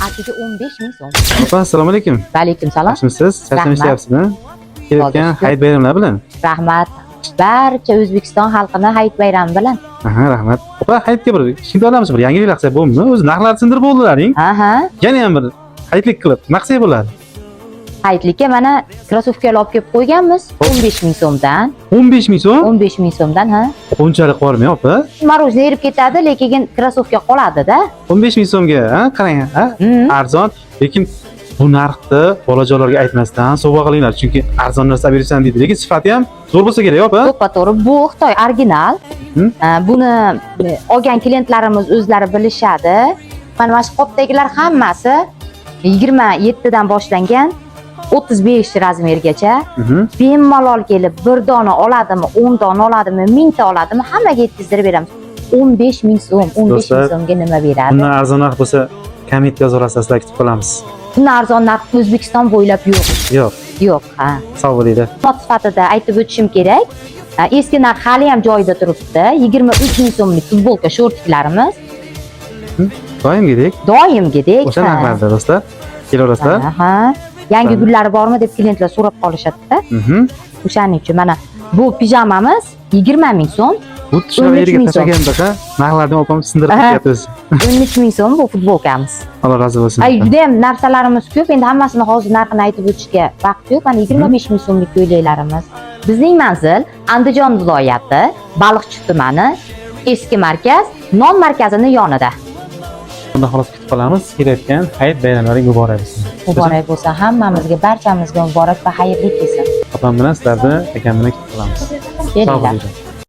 Atigi 15 ming so'm. Opa, assalomu alaykum. Va alaykum salom. Yaxshimisiz? Charcham Rahmat. ishlayapsizmi? Kelayotgan Xudoga shukr. hayit bayramlari bilan. Rahmat. Barcha O'zbekiston xalqini hayit bayrami bilan. Aha, rahmat. Opa, hayitga bir kichkintoy olamiz, bir yangilik qilsak bo'lmi? O'zi narxlar sindirib bo'ldilaring. Ha ha. Yana ham bir hayitlik qilib, nima qilsak bo'ladi? Hayitlikka mana krossovkalar olib kelib qo'yganmiz 15 ming so'mdan. 15 ming so'm? 15 ming so'mdan, ha. Unchalik bormay, opa. Мороженое erib ketadi, lekin krossovka qoladi-da. 15 ming so'mga, ha, qarang, ha? Arzon, lekin bu narxni bolajonlarga aytmasdan sovg'a qilinglar, chunki arzon narsa bersan deydi, lekin sifati ham zo'r bo'lsa kerak, opa. To'ppa to'g'ri, bu Xitoy original. Buni olgan klientlarimiz o'zlari bilishadi. Mana shu qopdagilar hammasi 27 dan boshlangan 35 razmergacha. Bemalol kelib bir dona oladimi, 10 dona oladimi, 1000 ta oladimi, hammaga yetkazdirib beramiz. 15 ming so'm, 15 ming Do'stlar, so'mga nima beradi? Bundan arzon narx bo'lsa, kommentga yozaverasizlar, sizlar kutib qolamiz. Bundan arzon narx O'zbekiston bo'ylab yo'q. Yo'q. Yo'q, ha. Sog' bo'linglar. Ma'lumot sifatida aytib o'tishim kerak. Eski narx hali ham joyida turibdi. 23 ming so'mlik futbolka, shortiklarimiz. Doimgidek Doimgidek. o'sha Ha. narxlarda, do'stlar. Kelaverasizlar. Ha. Yangi Tamam. gullari bormi deb klientlar so'rab qolishadi-da. O'shaning uchun mana bu pijamamiz 20 ming so'm. Bu shunaqa 13 yerga ming so'm. tashlagandaqa narxlarni opam sindirib ketyapti o'zi. 13 ming so'm bu futbolkamiz. Alloh rozi bo'lsin. Ay, juda ham narsalarimiz ko'p. Endi hammasini hozir narxini aytib o'tishga vaqt yo'q. Mana 25 ming so'mlik ko'ylaklarimiz. Bizning manzil Andijon viloyati, Baliqchi tumani, eski markaz, non markazini yonida. Bunda xolos kutib qolamiz. Kelayotgan hayit bayramlari muborak bo'lsin. Muborak bo'lsin hammamizga, barchamizga muborak va xayrli kelsin. Opam bilan sizlarni, akam bilan kutib qolamiz. Sog' Kelinglar. bo'linglar.